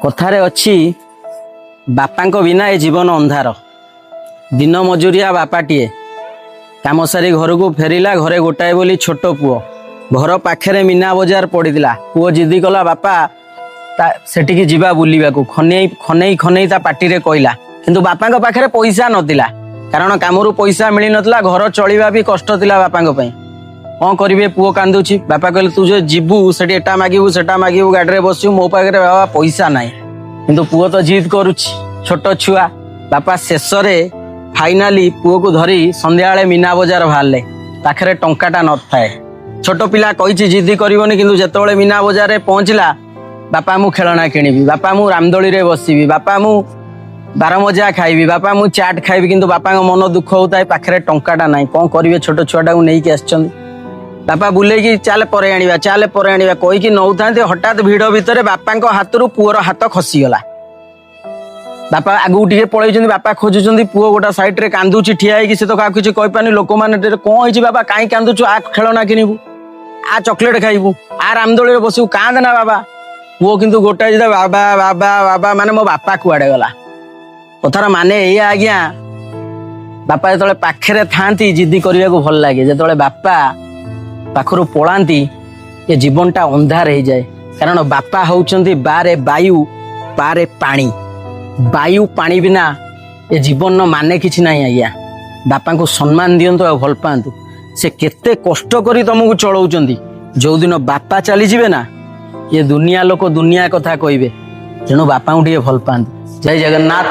କଥାରେ ଅଛି, ବାପାଙ୍କ ବିନା ଏ ଜୀବନ ଅନ୍ଧାର। ଦିନ ମଜୁରିଆ ବାପାଟିଏ କାମ ସାରି ଘରକୁ ଫେରିଲା। ଘରେ ଗୋଟାଏ ବୋଲି ଛୋଟ ପୁଅ। ଘର ପାଖରେ ମୀନା ବଜାର ପଡ଼ିଥିଲା। ପୁଅ ଜିଦି କଲା, "ବାପା, ତା ସେଠିକି ଯିବା ବୁଲିବାକୁ।" ଖନେଇ ଖନେଇ ଖନେଇ ତା ପାଟିରେ କହିଲା। କିନ୍ତୁ ବାପାଙ୍କ ପାଖରେ ପଇସା ନଥିଲା, କାରଣ କାମରୁ ପଇସା ମିଳିନଥିଲା। ଘର ଚଳିବା ବି କଷ୍ଟ ଥିଲା ବାପାଙ୍କ ପାଇଁ। କଣ କରିବେ? ପୁଅ କାନ୍ଦୁଛି। ବାପା କହିଲେ, "ତୁ ଯୋଉ ଯିବୁ, ସେଠି ଏଟା ମାଗିବୁ, ସେଟା ମାଗିବୁ, ଗାଡିରେ ବସିବୁ। ମୋ ପାଖରେ ବାବା ପଇସା ନାହିଁ।" କିନ୍ତୁ ପୁଅ ତ ଜିଦ୍ କରୁଛି, ଛୋଟ ଛୁଆ। ବାପା ଶେଷରେ ଫାଇନାଲି ପୁଅକୁ ଧରି ସନ୍ଧ୍ୟାବେଳେ ମୀନା ବଜାର ବାହାରିଲେ। ପାଖରେ ଟଙ୍କାଟା ନଥାଏ। ଛୋଟ ପିଲା କହିଛି, ଜିଦି କରିବନି। କିନ୍ତୁ ଯେତେବେଳେ ମୀନା ବଜାରରେ ପହଞ୍ଚିଲା, "ବାପା, ମୁଁ ଖେଳଣା କିଣିବି। ବାପା, ମୁଁ ରାମଦୋଳିରେ ବସିବି। ବାପା, ମୁଁ ବାରମଜା ଖାଇବି। ବାପା, ମୁଁ ଚାଟ୍ ଖାଇବି।" କିନ୍ତୁ ବାପାଙ୍କ ମନ ଦୁଃଖ ହଉଥାଏ, ପାଖରେ ଟଙ୍କାଟା ନାହିଁ। କଣ କରିବେ? ଛୋଟ ଛୁଆଟାକୁ ନେଇକି ଆସିଛନ୍ତି। ବାପା ବୁଲେଇକି, "ଚାଲେ ପରେ ଆଣିବା, ଚାଲେ ପରେ ଆଣିବା" କହିକି ନଉଥାନ୍ତି। ହଠାତ୍ ଭିଡ ଭିତରେ ବାପାଙ୍କ ହାତରୁ ପୁଅର ହାତ ଖସିଗଲା। ବାପା ଆଗକୁ ଟିକେ ପଳେଇଛନ୍ତି। ବାପା ଖୋଜୁଛନ୍ତି। ପୁଅ ଗୋଟେ ସାଇଡରେ କାନ୍ଦୁଛି ଠିଆ ହେଇକି। ସେ ତ କାହାକୁ କିଛି କହିପାରୁନି। ଲୋକମାନେ, "କଣ ହେଇଛି ବାବା? କାହିଁ କାନ୍ଦୁଛୁ? ଆ ଖେଳନା କିଣିବୁ, ଆ ଚକୋଲେଟ ଖାଇବୁ, ଆ ରାମଦୋଳିରେ ବସିବୁ, କାନ୍ଦେ ନା ବାବା।" ପୁଅ କିନ୍ତୁ ଗୋଟାଏ ଜିଦ୍, "ବାବା, ବାବା, ବାବା", ମାନେ ମୋ ବାପା କୁଆଡେ ଗଲା? କଥାର ମାନେ ଏଇଆ ଆଜ୍ଞା, ବାପା ଯେତେବେଳେ ପାଖରେ ଥାଆନ୍ତି, ଜିଦି କରିବାକୁ ଭଲ ଲାଗେ। ଯେତେବେଳେ ବାପା ପାଖରୁ ପଳାନ୍ତି, ଏ ଜୀବନଟା ଅନ୍ଧାର ହେଇଯାଏ। କାରଣ ବାପା ହଉଛନ୍ତି ବାରେ ବାୟୁ, ପାରେ ପାଣି। ବାୟୁ ପାଣି ବିନା ଏ ଜୀବନର ମାନେ କିଛି ନାହିଁ ଆଜ୍ଞା। ବାପାଙ୍କୁ ସମ୍ମାନ ଦିଅନ୍ତୁ ଆଉ ଭଲ ପାଆନ୍ତୁ। ସେ କେତେ କଷ୍ଟ କରି ତମକୁ ଚଳଉଛନ୍ତି। ଯୋଉଦିନ ବାପା ଚାଲିଯିବେ ନା, ଏ ଦୁନିଆ ଲୋକ ଦୁନିଆ କଥା କହିବେ। ତେଣୁ ବାପାଙ୍କୁ ଟିକେ ଭଲ ପାଆନ୍ତୁ। ଜୟ ଜଗନ୍ନାଥ,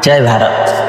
ଜୟ ଭାରତ।